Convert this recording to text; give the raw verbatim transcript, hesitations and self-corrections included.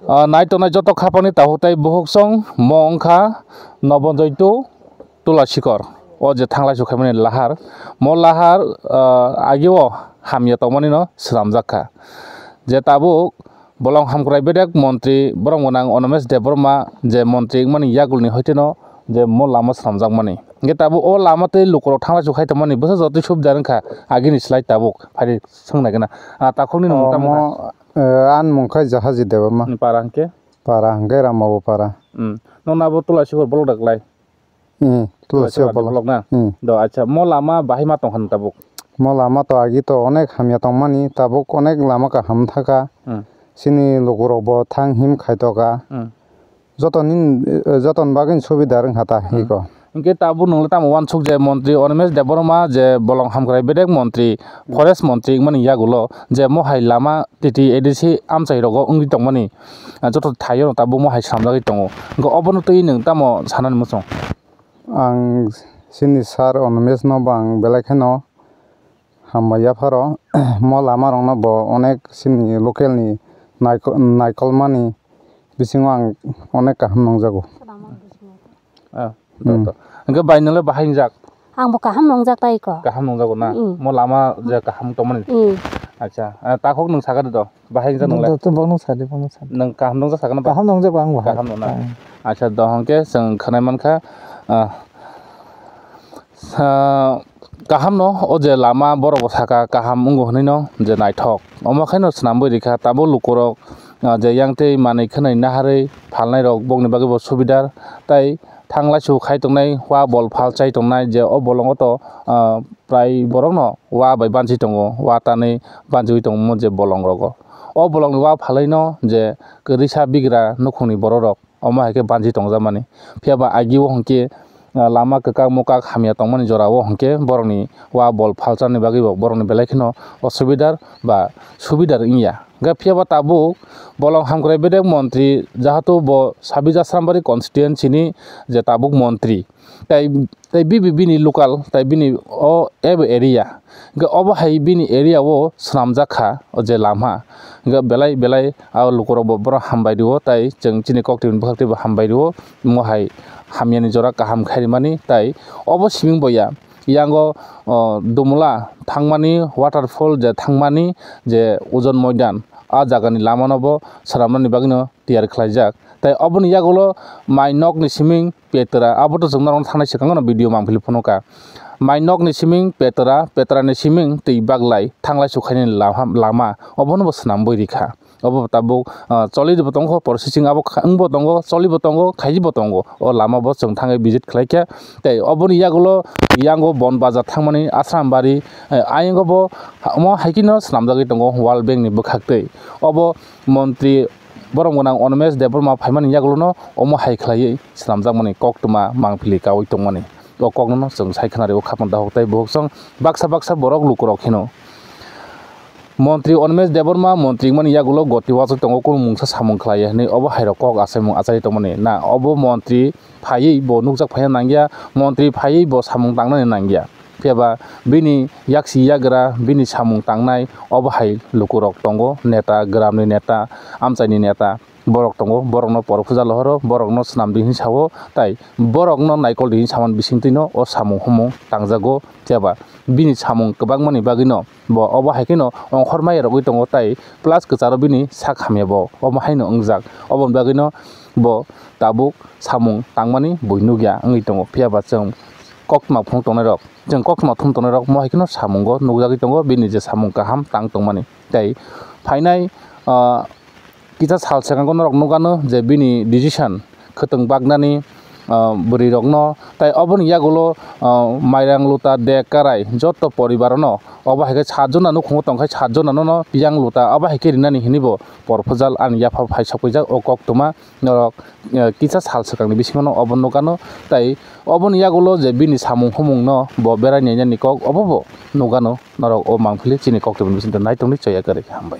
Ah, nai tongnai joto khapangni tabuk tei buhuk song mo wngkha Nobanjoy to Tulasikor. O je thanglai su khaimani lahar, mo lahar, ah, agio hamya tongmani no swnamjak kha. Je tabuk bolong hamkrai bedek montri borok gwnang Onomesh Debbarma je montri wngmani yagulni hoiteno je mo lama swnamjakmani. Hingke tabuk o lama tei lukurok thanglai su khai tongmani bwsa jotoi subida wngkha agini slai tabuk phai swngnai gana. Ah, takhukni nwng tamo kha? Omo, eh, ani mung khe Jahaji Debbarma. Para hingke? Para hingke Rambabu para. Hmm. Nokna abo Tulasikor bolok da klai? Hmm, Tulasikor bolok na? Hmm. Do, acha, mo lama bahai ma tongkha nang tabuk? Mo lama to agi to onek hamya tongmani, tabuk onek lama kaham thaka. Hmm. Chini lukurok bo thang him khaitoka. Hmm. Joto ni, eh, joto ni bagwi subida wngkha ta hiko. Hingke tabuk nwng le tamo uansuk je montri Animesh Debbarma je bolong hamkrai bedek montri, forest montri wngmani yagulo je mohai lama T T A D C amchai rogo wngwi tongmani, ah, joto thaio tabuk mohai swnamjagwi tongo. Hingke obono twi nwng tamo sanani muchung? Ang chini sir Animesh no bo ang belai kheno hambai yapharo. Mo lama rokno bo onek chini local ni naiko-, naikolmani bisingo ang onek kaham nungjago. Ah, hmm. Hingke bai nwng le bahai wngjak? Ang bo kaham nungjak tai ko. Kaham nungjago na? Hmm. Mo lama je kaham tongmani? Hmm. Acha, ah, takhuk nwng sakha de do. Bahai wngjak nwng le? Bo, bo, bo nwng sadi, bo nwng sadi. Nwng kaham nungjak sakha na ba? Kaham nungjak ang bo hai. Kaham nung na? Hmm. Acha, do hingke chwng khwnai mankha, ah, Sa-, kaham no, o je lama borok bo saka kaham wngo hinui no je naithok. Omo khe no swnamwi rikha tabuk lukurok, ah, je yang tei manwi khwnwi naharwi phalnai rok bokni bagwi bo subidar tei thanglai su khai tongnai wa bol phal chai tongnai je o bolongo to, ah, prai borok no wa bai banchi tongo, wa tanwi banchiwi tongmo je bolong rogo. O bolong ni wa phalwi no je kwrwisa bigra nukhungni borok rok. Omo hai khe banchi tongjakmani. Phiya ba agio hwnkhe, ah, lama kwkak mokak hamya tongmani jorao hwnkhe borokni wa bol phalcharni bagwi bo borokni belai kheno osubidar ba subidar wngya. Hwnkhe phiya ba tabuk bolong hamkrai bedek montri, jahato bo Sabi Jasrambari constituency ni je tabuk montri, tai, tai B B B ni local, tai bini o ebo area. Hingke obo hai bini area o swnamjak kha, o je lama. Hingke belai belai a lukurok bo borok hambai rio, tai chwng chini koktwmani bwkhaktwi bo hambai rio. Omo hai hamyani jora kaham khai rimani, tai obo siming bo ya. Yango, o, Dumula thangmani, waterfall je thangmani, je Ojon Moidan, a jagani lamano bo swnamnani bagwino tiyar khlaijak. Tai oboni yagulo mai nokni siming petra, abo to chwng norokno thangnai swkang no video mangpili phunukha. Mai nokni siming petra, petrani siming twi baglai, thanglai sukhaini lama, lama, obono bo swnambwi rikha. Obo tabuk, ah, choli bo tongkho, processing abo kha-, wngbo tongo, choli bo tongo, khaiji bo tongo. O lama bo chwng thangwi visit khlaikha. Tei oboni yagulo yango Bon Bazar thangmani Asrambari, eh, ayang bo omo hai kheno swnamjagwi tongo World Bank ni bwkhaktwi. Obo montri borom gwnang Animesh Debbarma phaimani yagulono omo hai khlaiwi swnamjakmani koktwma mangpili kaui tongmani. O kokno chwng sai khna rio khapang dahok tei buhuk song baksa baksa borok lukurok hino. Montri Animesh Debbarma montri wngmani yagulo goti uachu tongo, kunu mungsa samung khlaiya hinwi obo hairok kok achaimung achai tongmani. Na obo montri phaiwi bo nukjak phaina nangya, montri phaiwi bo samung tangnani nangya. Phiya ba bini yaksi yagra, bini samung tangnai obo hai lukurok tongo, neta, gramni neta, amchaini neta, borok tongo, borokno poro puja lohoro, borokno swnam di hinwi sao, tai borokno naikol di hinwi samani bisingtwino o samung humung tangjago. Phiya ba bini samung kwbangmani bagwino bo obo hai kheno ongkhormaya rogwi tongo, tai plus kwcharo bini sak hamya bo omo haino wngjak. Oboni bagwino bo tabuk samung tangmani bui nukya wngwi tongo. Phiya ba chwng koktwma phunuk tongnai rok, chwng koktwma thum tongnai rok mo hai kheno samungo nukjagwi tongo, bini je samung kaham tang tongmani. Tai phainai, ah, kisa sal swkango norok nukgano je bini decision khwtwng baknani, ah, bwrwi rokno, tai oboni yagulo, ah, mairang luta dek karai joto poribarono obo hai khe saat jona nukhungo tongkhai saat jona nono piyang luta obo hai khe rinani hinwi bo proposal ani yapha phai sokphaijak o koktwma norok, ah, kisa sal swkangni bisingono obo nukgano, tai oboni yagulo je bini samung humungno bo berai nainani kok obo bo nukgano norok o mangpili chini koktwmani bisingtwi naitongdi choya kwrwi khe hambai.